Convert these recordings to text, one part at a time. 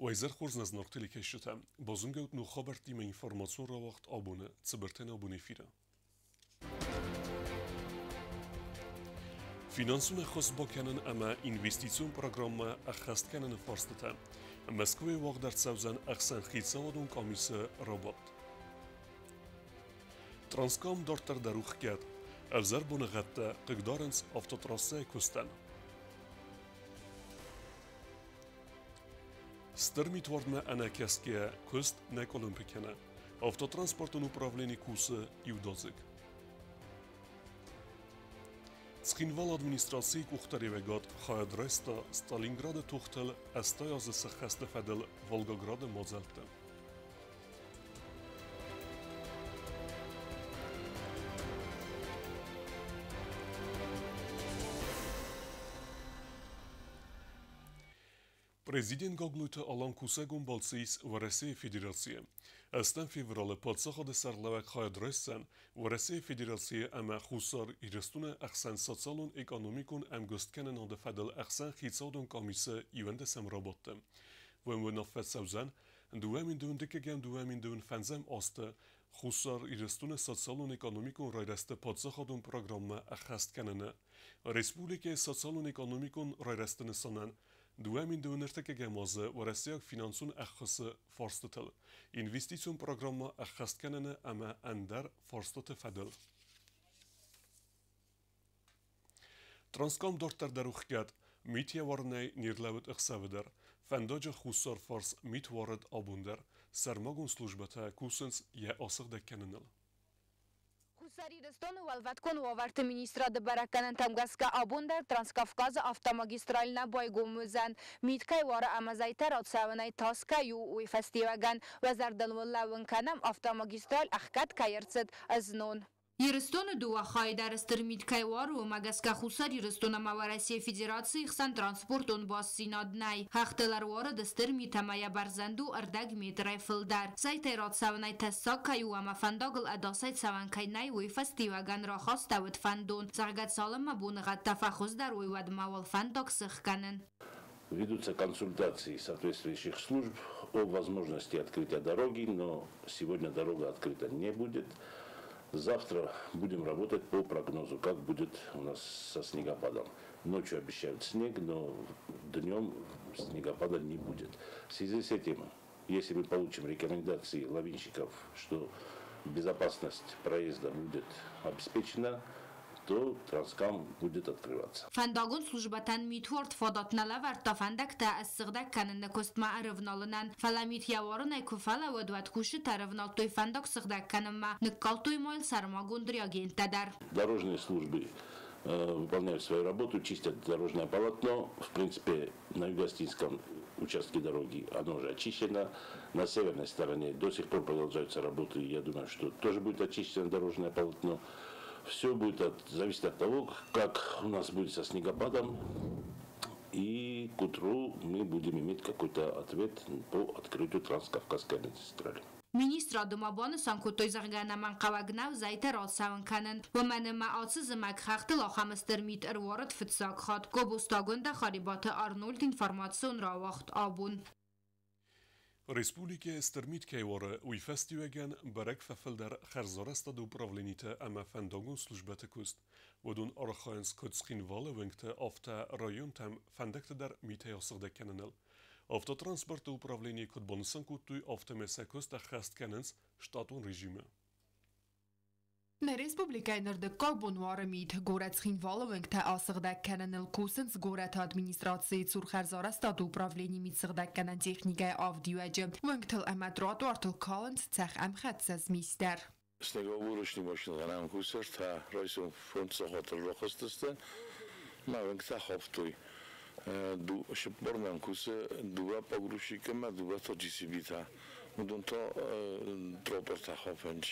Уӕ изӕр хорз, нӕ зынаргъ телекӕсджытӕ. Базонгӕут ног хабӕрттимӕ информацион рауагъд абоны цыбыртӕн абон эфиры. Финансон ӕххуыс бакӕнын ӕмӕ инвестицион программӕ ӕххӕст кӕныны фарстытӕ. Мӕскуыйы уагъд ӕрцӕудзӕн ӕхсӕнхицауадон къамисы рабадт. Транскам дарддӕр дӕр у хгӕд. Ӕвзӕр боныгъӕдтӕ хъыгдарынц автотрассӕйы куыстӕн. Стыр митуардмӕ ӕнӕкӕсгӕйӕ куыст нӕ къуылымпы кӕны. Автотранспортон управлени кусы иудадзыг. Цхинвалы администрацийы къухдариуӕгад хайад райста Сталинграды тохтыл 80 азы сӕххӕсты фӕдыл Волгограды мадзӕлтты. Президент Гаглойты Алан кусӕгон балцы ис Уӕрӕсейы Федерацийы. 8 февралы паддзахады сӕргълӕууӕг хайад райсдзӕн Уӕрӕсейы Федерацийы ӕмӕ Хуссар Ирыстоны ӕхсӕн социалон-экономикон ӕмгуысткӕнынады фӕдыл ӕхсӕнхицауадон къамисы 11-ӕм рабадты. Уым уынаффӕ цӕудзӕн 2021-2025 азты Хуссар Ирыстоны социалон-экономикон райрӕзты паддзахадон программӕ ӕххӕст кӕныны, республикӕйы социалон-экономикон райрӕзты нысанӕн 2023 азы уӕрӕсейаг финансон ӕххуысы фарстытыл, инвестицион программӕ ӕххӕст кӕныны ӕмӕ ӕндӕр фарстыты фӕдыл. Транскам дарддӕр дӕр у хгӕд, мит йӕ уарынӕй не рлӕууыд ӕхсӕвы дӕр. Фӕндаджы хуссар фарс мит уарыд абон дӕр. Сӕрмагонд службӕтӕ кусынц йӕ асыгъдӕг кӕныныл. Хуссар Ирыстоны Уӕлвӕткон уавӕрты министрады бӕрӕггӕнӕнтӕм гӕсгӕ абон дӕр Транскавказы автомагистраль нӕ байгом уыдзӕн. Мит кӕй уары ӕмӕ зӕйтӕ рацӕуынӕй тас кӕй у, уый фӕстиуӕгӕн. Уӕ зӕрдыл уын лӕууын кӕнӕм, автомагистраль ӕхгӕд кӕй ӕрцыд ӕзнон. Ирыстоны дыууӕ хайы дӕр стыр мит кӕй уары, уымӕ гӕсгӕ Хуссар Ирыстон ӕмӕ Уӕрӕсейы Федерацийы хсӕн транспортон бастдзинад нӕй. Хӕхтыл ӕруарыд стыр мит ӕмӕ йӕ бӕрзӕнд у ӕрдӕг метрӕй фылдӕр. Зӕйтӕй рацӕуынӕй тӕссаг кӕй у ӕмӕ фӕндагыл ӕдасӕй цӕуӕн кӕй нӕй, уый фӕстиуӕгӕн рахастӕуыд фӕндон, зӕгъгӕ, цалынмӕ боныгъӕдтӕ фӕхуыздӕр уой, уӕдмӕ уал фӕндаг сыхгӕнын. Ведутся консультации соответствующих служб о возможности открытия дороги, но сегодня дорога открыта не будет. Завтра будем работать по прогнозу, как будет у нас со снегопадом. Ночью обещают снег, но днем снегопада не будет. В связи с этим, если мы получим рекомендации лавинщиков, что безопасность проезда будет обеспечена, то Транскам будет открываться. Фӕндагон службӕтӕн митуард фадат нӕ лӕвӕрдта фӕндӕгтӕ ссыгъдӕг кӕныны куыстмӕ ӕрывналынӕн, фӕлӕ мит йӕ уарынӕй куы фӕлӕууыд, уӕд кусджытӕ ӕрӕвнӕлдтой фӕндаг сыгъдӕг кӕнынмӕ, ныккалдтой ма йыл сӕрмагонд реагенттӕ дӕр. Дорожные службы выполняют свою работу, чистят дорожное полотно. В принципе, на Югостинском участке дороги оно уже очищено. На северной стороне до сих пор продолжаются работы. Я думаю, что тоже будет очищено дорожное полотно. Все будет зависеть от того, как у нас будет со снегопадом. И к утру мы будем иметь какой-то ответ по открытию Транскавказской магистрали. Министрады ма банысан кодтой, зӕгъгӕ, ӕнӕмӕнгхъӕуӕг нӕу зӕйтӕ рацӕуын кӕнын, уымӕн ӕмӕ ацы зымӕг хӕхтыл ахӕм стыр мит ӕруарыд фыццаг хатт. Гобозты Агуындӕ, Харебаты Арнольд, информацион рауагъд абон. Республикӕйы стыр мит кӕй уары, уый фӕстиуӕгӕн бӕрӕг фӕфылдӕр хӕрзарӕзтады управлениты ӕмӕ фӕндагон службӕты куыст. Уыдон архайынц куыд Цхинвалы уынгты, афтӕ районтӕм фӕндӕгты дӕр митӕй асыгъдӕг кӕныныл. Автотранспорты управленийы куыд банысан кодтой, афтӕмӕй сӕ куыст ӕххӕст кӕнынц штатон режимы. Нӕ республикӕйы ныр дыккаг бон уары мит. Горӕт Цхинвалы уынгтӕ асыгъдӕг кӕныныл кусынц горӕты администрацийы цур хӕрзарӕзтады управленийы митсыгъдӕггӕнӕн техникӕйы авд иуӕджы. Уынгтыл ӕмӕ тротуартыл калынц цӕхх ӕмхӕццӕ змис дӕр. Снегоуборочный машиналар кусӕртӕ райсом 5 сахатыл рахызтысты мӕ уынгтӕ хафтой. Цыппар нӕм кусы дыууӕ погрузчикы ӕмӕ дыууӕ та джесибитӕ. Уыдон та тротуартӕ хафынц.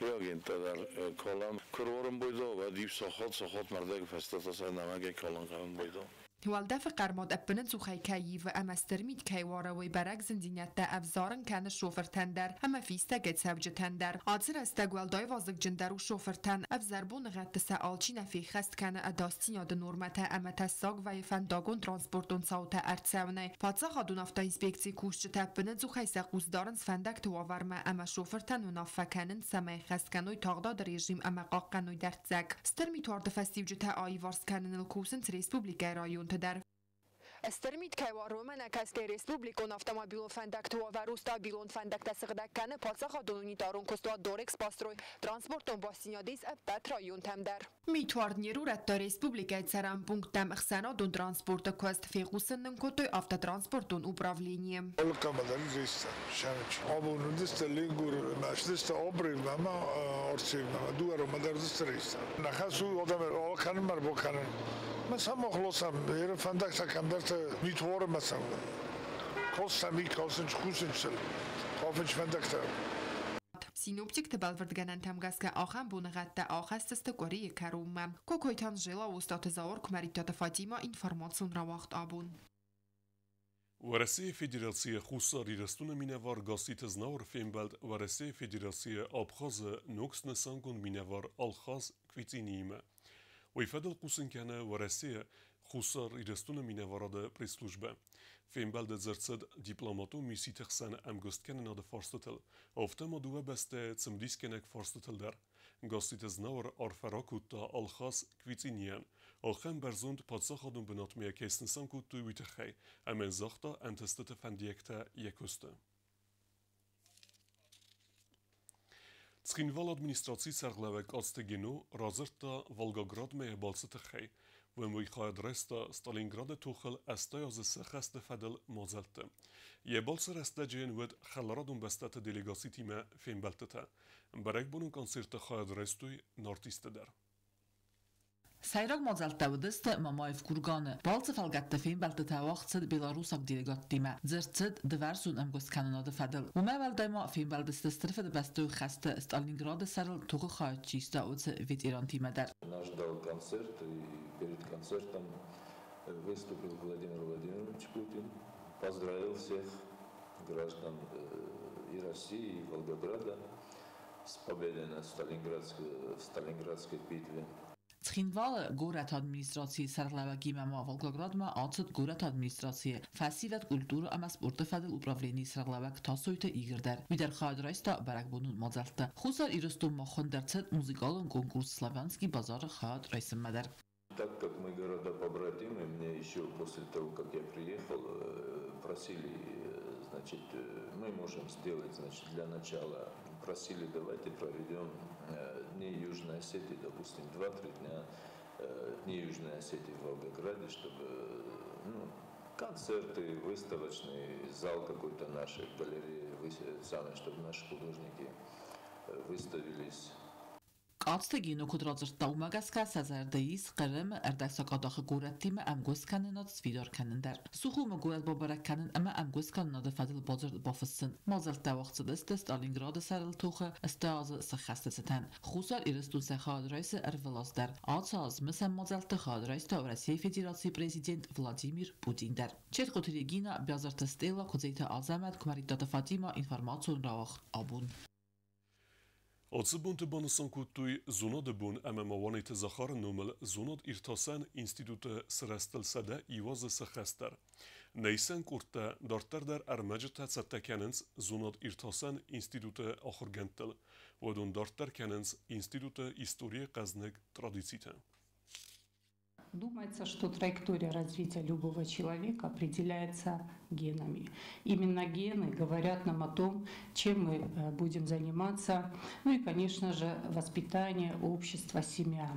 Реагенттӕ дӕр калӕм. Куы руарын байдайа, уӕд иу сахат, сахат мӕрдӕг фӕстӕ та сӕ нӕмӕгӕй калын хъӕуын байдайа. Уӕлдӕфы хъӕрмад ӕппынӕдзухӕй кӕй ивы ӕмӕ стыр мит кӕй уары, уый бӕрӕг зындзинӕдтӕ ӕвзарын кӕны шофыртӕн дӕр ӕмӕ фистӕгӕй цӕуджытӕн дӕр. Ацы рӕстӕг уӕлдай вазыгджындӕр у шофыртӕн. Ӕвзӕр боныгъӕдты сӕ алчи нӕ феххӕст кӕны ӕдасдзинады нормӕтӕ ӕмӕ тӕссаг вӕййы фӕндагон-транспортон цаутӕ ӕрцӕуынӕй. Паддзахадон автоинспекцийы кусджытӕ ӕппынӕдзухӕй сӕ хъус дарынц фӕндӕгты уавӕрмӕ ӕмӕ шофыртӕн уынаффӕ кӕнынц, цӕмӕй ӕххӕст кӕной тагъдады режим ӕмӕ хъахъхъӕной дӕрддзӕг. Стыр митуарды фӕстиуджытӕ аиварс кӕныныл кусынц республикӕйы районты дӕр. Стыр мит кӕй уары, уымӕ нӕкӕсгӕ республикон автомобилон фӕндӕгты уавӕр у стабилон. Фӕндӕгтӕ сыгъдӕг кӕны паддзахадон унитарон куыстуат Дорэкспострой. Транспортон бастдзинад ис ӕппӕт районтӕм дӕр. Митуард не рурӕдта республикӕйы цӕрӕн пункттӕм ӕхсӕнадон транспорты куыст, фехъусын нын кодтой автотранспортон управленийы. Синоптикты бӕлвырдгӕнӕнтӕм гӕсгӕ ахӕм боныгъӕдтӕ ахӕсдзысты къуырийы кӕронмӕ. Кокойты Анжела, Остъаты Зауыр, Куымӕридтаты Фатимӕ, информацион рауагъд Абон. Уӕрӕсейы Федерацийы Хуссар Ирыстоны минӕвар Гасситы Знауыр фембӕлд Уӕрӕсейы Федерацийы Абхазы ног снысангонд минӕвар Алхаз Квициниимӕ. Уый фӕдыл хъусын кӕны Уӕрӕсейы Хуссар Ирыстоны минӕварады пресс-службӕ. Фембӕлды дзырд цыд дипломатон мисситы хсӕн ӕмгуысткӕнынады фарстытыл, афтӕ ма дыууӕ бӕстӕйы цымыдисгӕнӕг фарстытыл дӕр. Гасситы Знауыр арфӕ ракодта Алхаз Квицинийӕн, ахӕм бӕрзонд паддзахадон бынатмӕ кӕй снысан кодтой, уый тыххӕй, ӕмӕ загъта ӕнтыстыты фӕндиӕгтӕ йӕ куысты. Цхинвалы администрацийы сӕргълӕууӕг Къадзты Гено радзырдта Волгоградмӕ йӕ балцы тыххӕй. Уым уый хайад райста Сталинграды тохыл 80 азы сӕххӕсты фӕдыл мадзӕлтты. Йӕ балцы рӕстӕджы йын уыд хӕларадон бӕстӕты делегацитимӕ фембӕлдтытӕ. Бӕрӕгбонон концерты хайад райстой артисттӕ дӕр. Сӕйраг мадзӕлттӕ уыдысты Мамаев Курганы. Балцы фӕлгӕтты фембӕлдтытӕ уагъд цыд белорусаг делегаттимӕ. Дзырд цыд дывӕрсон ӕмгуысткӕнынады фӕдыл. Уымӕй уӕлдай ма фембӕлдысты Стыр Фыдыбӕстӕйы хӕсты Сталинграды сӕрыл тохы хайад чи иста, уыцы ветерантимӕ дӕр. Нас ждал концерт, и перед концертом выступил Владимир Владимирович Путин, поздравил всех граждан и России, и Волгограда с победой на Сталинградской, в Сталинградской битве. Цхинвалы горӕты администрацийы сӕргълӕууӕгимӕ ма Волгоградмӕ ацыд горӕты администрацийы фӕсивӕд, культурӕ ӕмӕ спорты фӕдыл управленийы сӕргълӕууӕг Тасойты Игорь дӕр. Уый дӕр хайад райста бӕрӕгбонон мадзӕлтты. Хуссар Ирыстонмӕ хуынд ӕрцыд музыкалон конкурс «Славянский базар»-ы хайад райсынмӕ дӕр. Так как мы города-побратимы, мне еще после того, как я приехал, просили, значит, мы можем сделать, значит, для начала, просили, давайте проведем Дни Южной Осетии, допустим, 2-3 дня Дни Южной Осетии в Волгограде, чтобы, ну, концерты, выставочный зал какой-то нашей галереи, самое, чтобы наши художники выставились. Къадзты Гино куыд радзырдта, уымӕ гӕсгӕ сӕ зӕрды ис Хъырымы ӕрдӕгсакъадахы горӕттимӕ ӕмгуысткӕнынад сфидар кӕнын дӕр. Сухумы горӕт бабӕрӕг кӕнын ӕмӕ ӕмгуысткӕнынады фӕдыл бадзырд бафыссын. Мадзӕлттӕ уагъд цыдысты Сталинграды сӕрыл тохы 80 азы сӕххӕсты цытӕн. Хуссар Ирыстон сӕ хайад райсы ӕрвылаз дӕр. Ацы аз мысӕн мадзӕлтты хайад райста Уӕрӕсейы Федерацийы президент Владимир Путин дӕр. Четхъоты Регина, Биазырты Стелла, Куыдзеты Азӕмӕт, Куымӕридтаты Фатимӕ, информацион рауагъд Абон. Ацы бонты банысан кодтой Зонады бон ӕмӕ ма Уанеты Захары номыл зонад-иртасӕн институты сырӕзтыл 101 азы сӕххӕст дӕр. Нӕ исӕн къордтӕ дарддӕр дӕр ӕрмӕджытӕ цӕттӕ кӕнынц зонад-иртасӕн институты ахуыргӕндтыл. Уыдон дарддӕр кӕнынц институты историйы хъӕзныг традицитӕ. Думается, что траектория развития любого человека определяется генами. Именно гены говорят нам о том, чем мы будем заниматься. Ну и, конечно же, воспитание, общество, семья.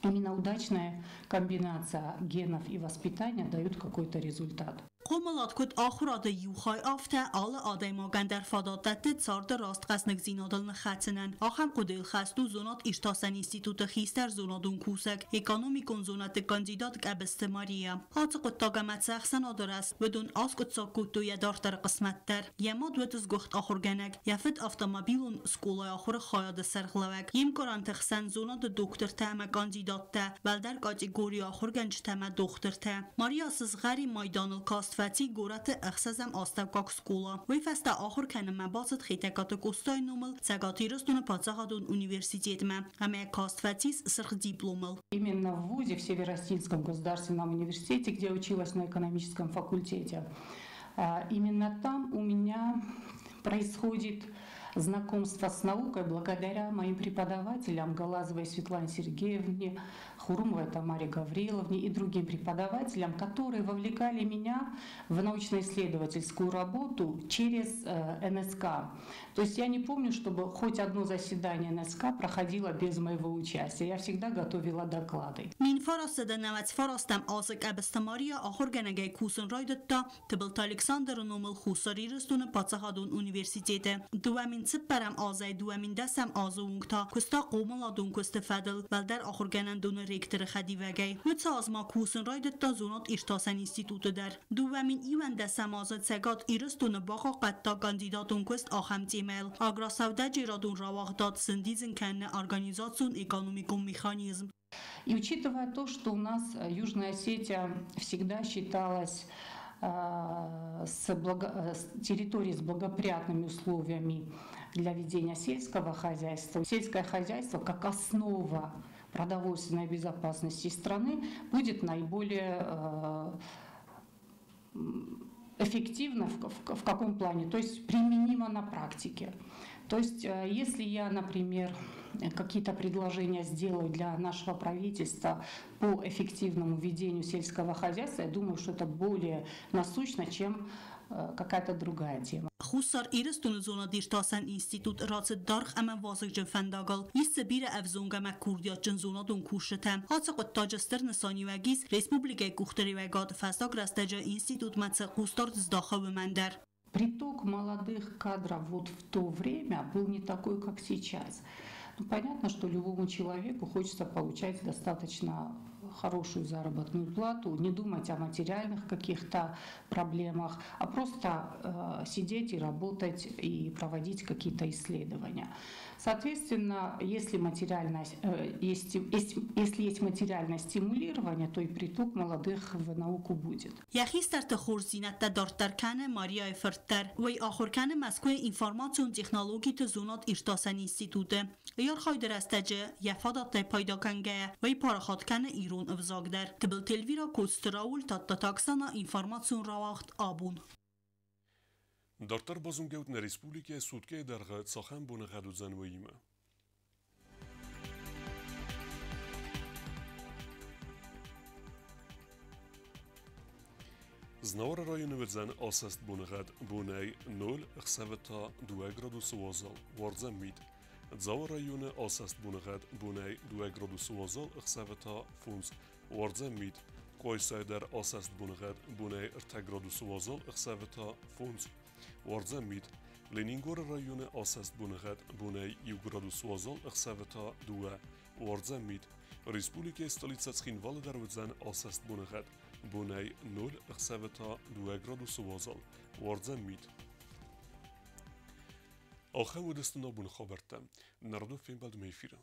Именно удачная комбинация генов и воспитания дает какой-то результат. Хъомылад куыд ахуырады иу хай, афтӕ алы адӕймагӕн дӕр фадат дӕтты царды раст хъӕзныгдзинадыл ныххӕцынӕн. Ахӕм хъуыдыйыл хӕст у зонад-иртасӕн институты хистӕр зонадон кусӕг, экономикон зонӕдты кандидат Къӕбысты Мария. Ацы хъуыддаг ӕмӕ цы ӕхсӕнады рӕзт, уыдон аскъуыддзаг кодтой йӕ дарддӕры хъысмӕт дӕр. Йӕ мад уыд сгуыхт ахуыргӕнӕг, йӕ фыд автомобилон скъолайы ахуыры хайады сӕргълӕууӕг. Йе мкъорӕнты хсӕн зонады доктортӕ ӕмӕ кандидаттӕ, уӕлдӕр категорийы ахуыргӕнджытӕ ӕмӕ дохтыртӕ. Мария сызгъӕрин майданыл каст фӕци горӕты ӕхсӕзӕм астӕуккаг скъола. Уый фӕстӕ ахуыр кӕнынмӕ бацыд Хетӕгкаты Къостайы номыл Цӕгат Ирыстоны паддзахадон университетмӕ ӕмӕ каст фӕцис сырх дипломыл. Именно в ВУЗе, в Северо-Осетинском государственном университете, где я училась на экономическом факультете, именно там у меня происходит знакомство с наукой благодаря моим преподавателям Галазовой Светлане Сергеевне, Хурумовой Тамаре Гавриловне и другим преподавателям, которые вовлекали меня в научно-исследовательскую работу через НСК. То есть я не помню, чтобы хоть одно заседание НСК проходило без моего участия. Я всегда готовила доклады. 1999 азы Къӕбысты Мария ахуыргӕнӕгӕй кусын райдыдта Тыбылты Александры номыл Хуссар Ирыстоны паддзахадон университеты. 2004 азӕй 2010 азы онг та куыста хъомыладон куысты фӕдыл уӕлдӕр ахуыргӕнӕндоны ректоры хӕдивӕгӕй. Уыцы аз ма кусын райдыдта зонад-иртасӕн институты дӕр. 2011 азы Цӕгат Ирыстоны бахъахъхъӕдта кандидатон куыст ахӕм темӕйыл: Агросӕудӕджерадон рауагъдад сӕндидзын кӕныны организацион-экономикон механизм. И учитывая то, что у нас Южная Осетия всегда считалась с территорией с благоприятными условиями для ведения сельского хозяйства, сельское хозяйство как основа продовольственной безопасности страны будет наиболее эффективно в каком плане, то есть применимо на практике. То есть если я, например, какие-то предложения сделаю для нашего правительства по эффективному ведению сельского хозяйства, я думаю, что это более насущно, чем какая-то другая тема. Хуссар Ирыстоны зонад-иртасӕн институт рацыд даргъ ӕмӕ вазыгджын фӕндагыл. Ис дзы бирӕ ӕвзонг ӕмӕ курдиатджын зонадон кусджытӕ. Ацы хъуыддаджы стыр нысаниуӕг ис республикӕйы къухдариуӕгад фӕстаг рӕстӕджы институтмӕ цы хъусдард здахы, уымӕн дӕр. Приток молодых кадров вот в то время был не такой, как сейчас. Ну, понятно, что любому человеку хочется получать достаточно хорошую заработную плату, не думать о материальных каких-то проблемах, а просто сидеть и работать и проводить какие-то исследования. Соответственно, если есть материальное стимулирование, то и приток молодых в науку будет. Йӕ хистӕрты хорздзинӕдтӕ дарддӕр кӕны Марияйы фырт дӕр. Уый ахуыр кӕны Мӕскуыйы информацион технологиты зонад-иртасӕн институты. Йӕ архайды рӕстӕджы, йӕ фадӕттӕй пайда кӕнгӕйӕ, уый парахат кӕны ирон ӕвзаг дӕр. Тыбылты Эльвира, Коцты Рауль, Тадтаты Оксана, информацион рауагъд «Абон». Дарддӕр базонгӕут, нӕ республикӕйы суткӕйы дӕргъы цахӕм боныгъӕд уыдзӕн, уыимӕ. Знауыры районы уыдзӕн асӕст боныгъӕд, бонӕй 0, ӕхсӕвы та 2 градусы уазал, уардзӕн мит. Дзауы районы асӕст боныгъӕд, бонӕй 2 градусы уазал, ӕхсӕвы та 5, уардзӕн мит. Къуайсайы дӕр асӕст боныгъӕд, бонӕй 3 градусы уазал, ӕхсӕвы та 5, уардзӕн мит. Ленингоры районы асӕст боныгъӕд, бонӕй 1 градус уазал, ӕхсӕвы та 2, уардзӕн мит. Республикӕйы столицӕ Цхинвалы дӕр уыдзӕн асӕст боныгъӕд, бонӕй 0, ӕхсӕвы та 2 градусы уазал, уардзӕн мит. Ахӕм уыдысты нӕ боны хабӕрттӕ. Нӕ радон фембӕлдмӕ эфиры.